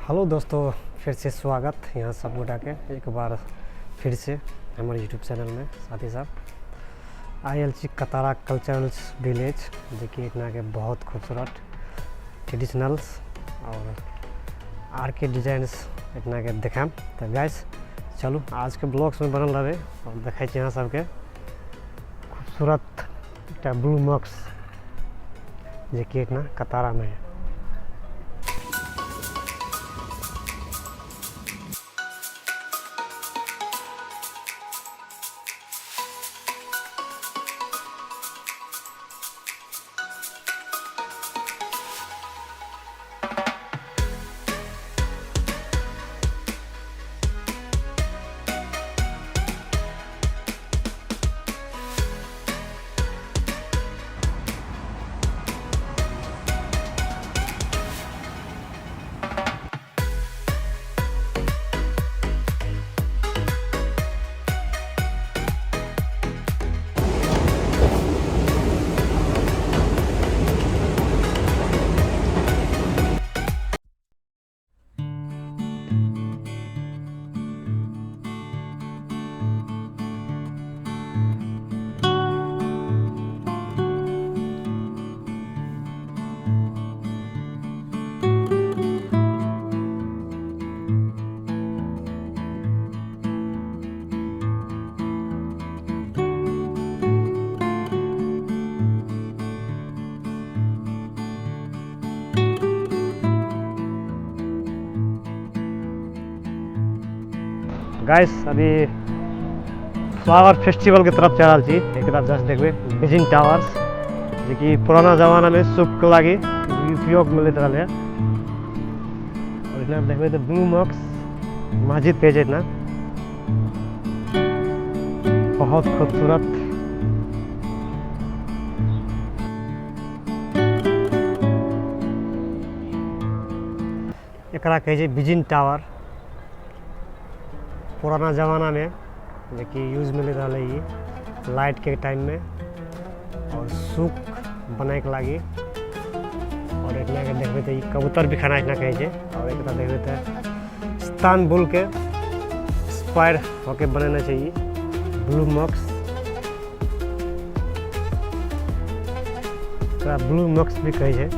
Hello दोस्तों, फिर से स्वागत यहाँ सब गोटा के एक बार फिर से हमारे यूट्यूब चैनल में। साथ ही साथ आयल छी कतारा कल्चरल विलेज, जेकि इतना के बहुत खूबसूरत ट्रेडिशनल्स और आर के डिजाइन्स इतना के देखाम। तो गाइस चलू आज के ब्लॉग्स में बनल रहे और देखै छी अहाँ सबके खूबसूरत एकटा ब्लू मॉक्स जेकि इतना कतारा में है। गाइस अभी फ्लावर फेस्टिवल के तरफ चल छी। एक तरफ जस्ट देखबे बीजिंग टावर्स, जेकि पुराना जमाना में सूप के लागी उपयोग में लेत रहले। और इतना देखबे तो ब्लू मॉक्स मस्जिद पे इतना बहुत खूबसूरत। एकरा कहै छै बीजिंग टावर, पुराना जमाना में जेकि यूज में ले रहलै ई लाइट के टाइम में और सूख बनाए के लागी। और इतना के देखबे तो ई कबूतर भी खाना इतना कहै छै। और एकरा देखबे तो इस्तानबुल के स्पायर होके बनेने छै ई ब्लू मॉक्स। एकरा ब्लू मॉक्स भी कहै छै,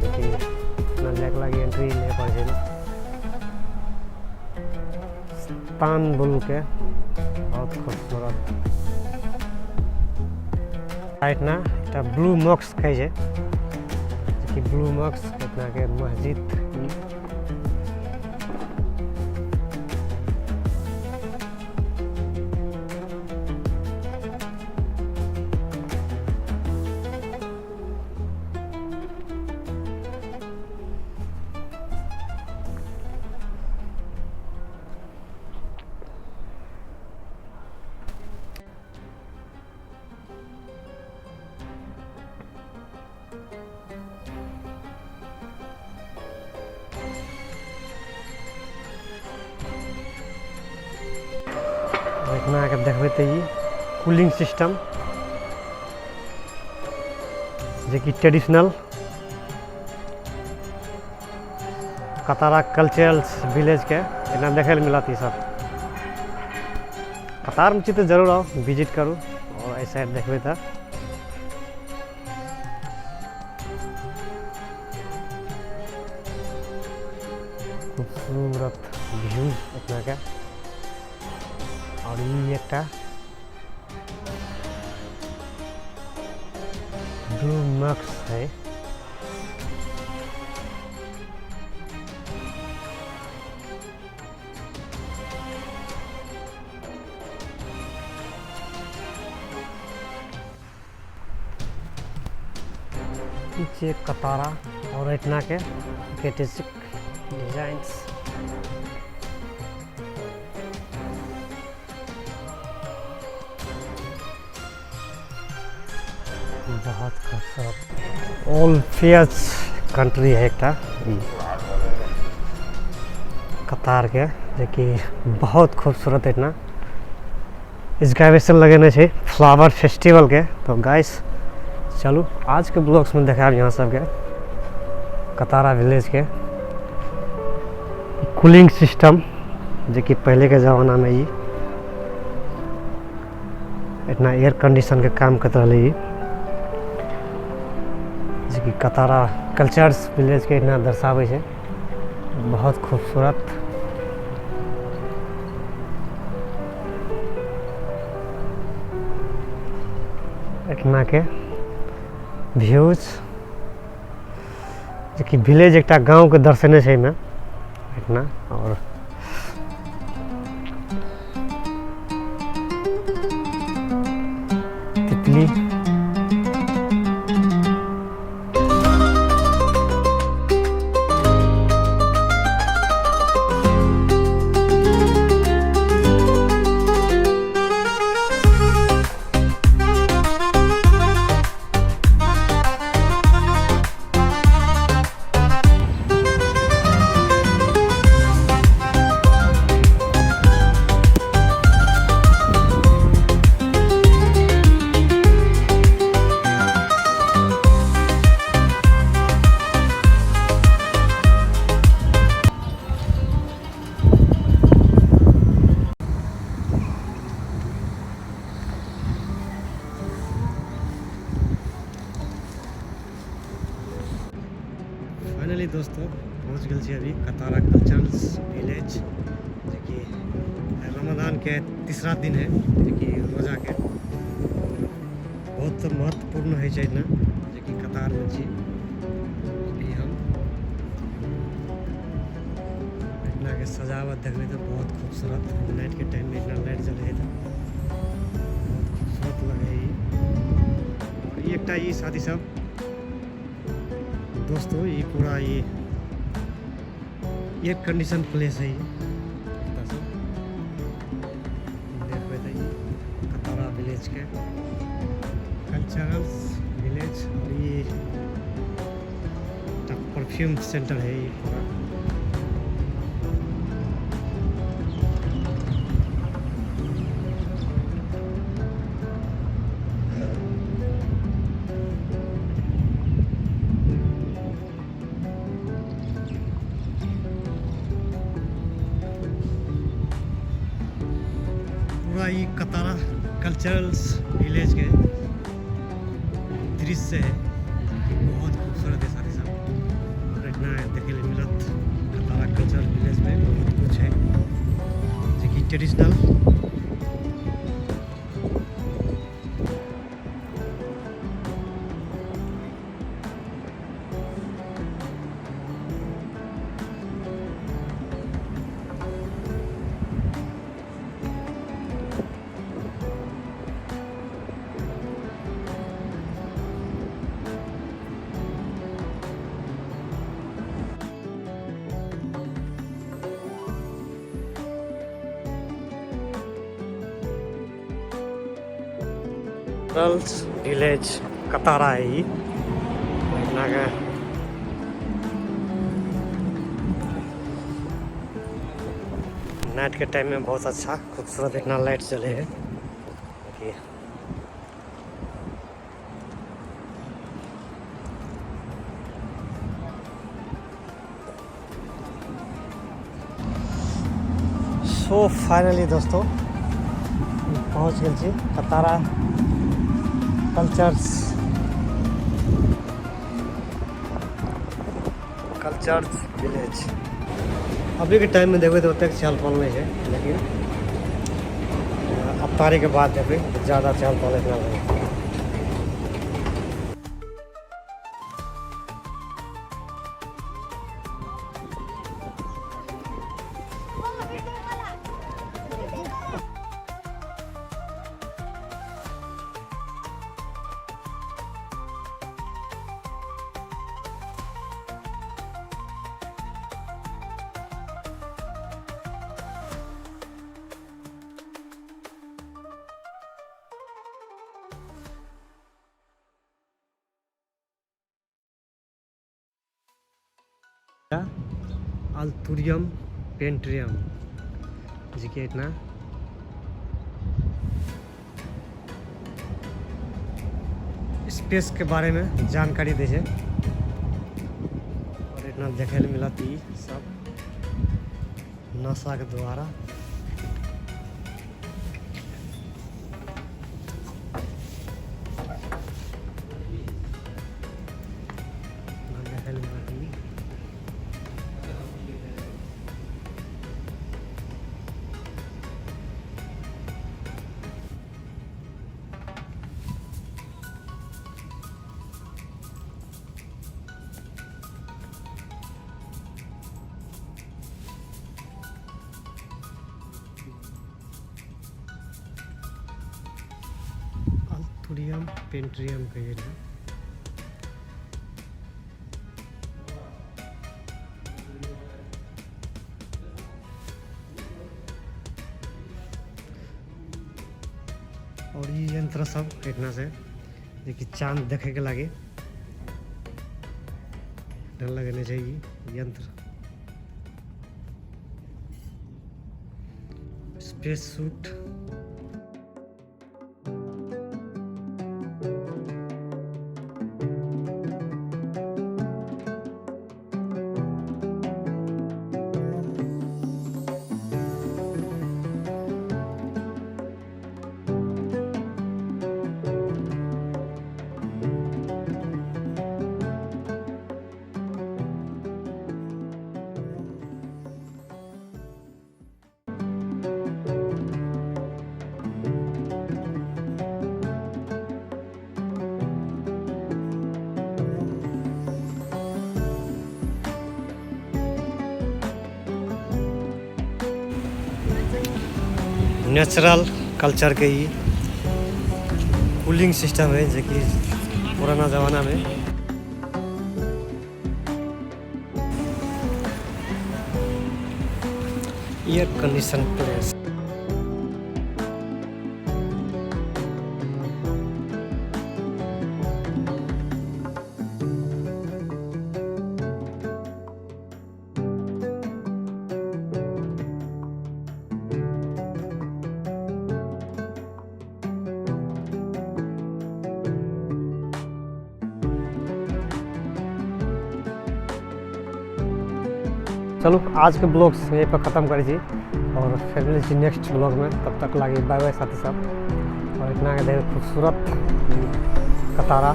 जेकि इतना जाए के लागी एंट्री नहीं पड़ै छै। इस्तानबुल के बहुत खूबसूरत इतना एकटा ब्लू मॉक्स कहै छै, जेकि ब्लू मॉक्स इतना के मस्जिद। इतना आके देखबे तो ई कूलिंग सिस्टम, जेकि ट्रेडिशनल कतारा कल्चरल विलेज के एना देखे ल मिलत। ई सब कतार में छी तो जरूर आओ, विजिट करू। और एहि साइड देखबे तो खूबसूरत व्यू इतना के। और ई एकटा ब्लू मॉक्स है। पीछे कतारा और इतना के डिजाइन्स। बहुत खूबसूरत ऑल फियर्स कंट्री है एकटा कतार के, जेकि बहुत खूबसूरत इतना एक्सकावेशन लगेने छै फ्लावर फेस्टिवल के। तो गाइस चलू आज के ब्लॉग्स में देखायब यहाँ सबके कतारा विलेज के। कूलिंग सिस्टम, जेकि पहिलेके जमानामे ई इतना एयर कंडीशनके काम करैत रहलै ई, जेकि कतारा कल्चर्स विलेजके इतना दर्शाबै छै। बहुत खूबसूरत। एहिठिनाके व्यूज, जेकि विलेज एकटा गाँवके दर्शेने छै एहिमे एहिठिना। आओर तितली फाइनली दोस्तों पहुँच गेल छी अभी कतारा कल्चरल विलेज, जेकि रमजान के तीसरा दिन है, जेकि रोजा के बहुत महत्वपूर्ण है छै ना, जेकि कतार में छी अभी हम। एतना के सजावट देखबै तऽ बहुत खूबसूरत, नाइट के टाइम में इतना लाइट जले है तऽ बहुत खूबसूरत लगे है ई। और ई एकटा ई साथी सब दोस्तों, ई पूरा ई एयर कंडीशन प्लेस है ई। एतऽ से देखबै तऽ ई कतारा विलेज के कल्चरल विलेज और ई एकटा परफ्यूम सेंटर है ई पूरा। पूरा ई कतारा कल्चरल विलेज के दृश्य है, बहुत खूबसूरत है साथी साहब। और इतना देखे ले मिलत कतारा कल्चरल विलेज में बहुत कुछ है, जो कि ट्रेडिशनल विलेज कतारा है ई। एहिठिनाके नाइट के टाइम में बहुत अच्छा खूबसूरत इतना लाइट जले है। देखिए सो फाइनली दोस्तों पहुँच गेल छी कतारा कल्चर्स कल्चर्स विलेज। अभी के टाइम में देखबै तऽ ओतेक चहल पहल नहि छै, लेकिन अफ्तारी के बाद देखबै तऽ ज्यादा चहल पहल इतना रहै। अल्तुरियम पेंट्रियम, जेकि एहिठिना स्पेस के बारे में जानकारी दै छै। और एहिठिना देखै लए मिलत ई सब। नासा के द्वारा। अल्थुरियम पेंट्रियम के एरिया। और ई यंत्र सब एहिठिना से जेकि चांद देखे के लागे लगेने छै ई यंत्र। Space suit. Natural culture के ई कूलिंग सिस्टम है, जेकि पुराना जमाना में एयर कंडीशन प्लेस। चलू आज के ब्लॉग यहीं पर ख़त्म करै छी और फिर मिलै छी नेक्स्ट ब्लॉग में। तब तक लागी बाय बाय साथी सब। और इतना के देख खूबसूरत कतारा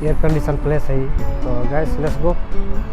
एयर कंडीशन प्लेस है। तो गाइस let's go.